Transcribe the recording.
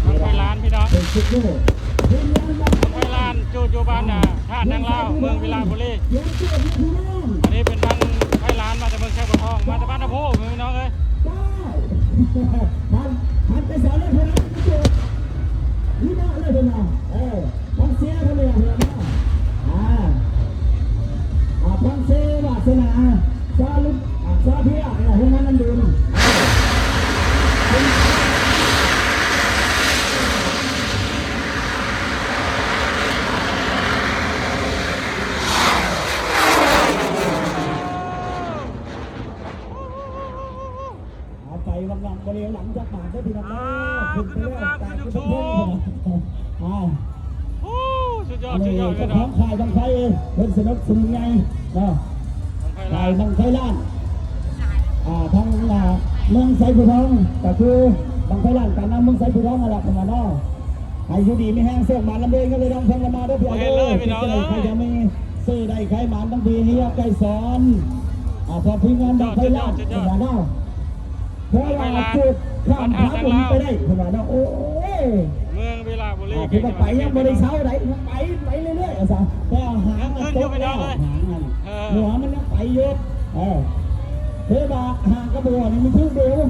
ບັ້ງໄຟລ້ານພີ່ນ້ອງ ເປັນຊຸດໂຍ ບັ້ງໄຟລ້ານຢູ່ ຢູ່ບ້ານ ອ່າ ທ່ານາງລາວ ເມືອງວິລະບູລີ. ອັນນີ້ເປັນບັ້ງໄຟລ້ານມາແຕ່ເມືອງໄຊບົວທອງ ມາແຕ່ບ້ານນາໂພພີ່ນ້ອງເອີຍ. ເຈົ້າ ທ່ານ ທ່ານໄປໃສແລ້ວ ເພິ່ນເອົາໄປເກັບຢູ່ນອກເລີຍເພິ່ນວ່າ ເອີ ພັງເຊເພິ່ນເລີຍ ເພິ່ນວ່າ ອ່າ ອ່າ ພັງເຊວາສະໜາ ສາລຸ ອ່າ ສາເພຍ ເອີ ເພິ່ນມານຳເດີມ. ເອົາໄປວັງງາມບໍ່ເລວຫຼັງຈັກບາດເດີພີ່ນ້ອງເດີ. ອ່າ ຂຶ້ນໄປແລ້ວ ຂຶ້ນຢູ່ສູງ ຕາຍຢູ່ເທິງເພິ່ນ. ອ້າວ ໂອ້ ສຸດຍອດ ສຸດຍອດ ເຈົ້າຂອງຄ້າຍບັ້ງໄຟເພິ່ນສະໜັບສະໜູນໃຫຍ່ເນາະ ບັ້ງໄຟລ້ານ ຄ້າຍບັ້ງໄຟລ້ານ ອ່າ ທາງ ອ່າ ເມືອງໄຊພູທອງ ກໍຄືບັ້ງໄຟລ້ານການນຳເມືອງໄຊພູທອງນັ້ນແຫຼະ ເພິ່ນວ່າເນາະ. ໃຫ້ຢູ່ດີມີແຮງ ໂຊກໝານ ລ່ຳລວຍເງິນໄຫຼນອງທອງໄຫຼມາເດີພີ່ນ້ອງເດີ. ໃຜຈະມີຊື້ໄດ້ຂາຍໝານ ທັງທີ່ເຮືອໄກສອນ ອ່າ ພວກທີມງານບັ້ງໄຟລ້ານ ເພິ່ນວ່າເນາະ. ເພາະວ່າຈຸດຂ້າມຜາບຸນໄປໄດ້ ເພິ່ນວ່າເນາະ. ໂອ້ຍ ເມືອງວິລະບູລີ ອ່າ ຖືວ່າໄປຍັງບໍ່ໄດ້ເຊົາໃດ ໄປ ໄປເລື້ອຍໆ ວ່າຊັ້ນ. ແຕ່ຫາງມັນຕົກແລ້ວ ຫາງນັ້ນ ເອີ ຫົວມັນຍັງໄປຢູ່. ເອີ ຄືວ່າຫາງກະບົວນີ້ມີຄືດຽວ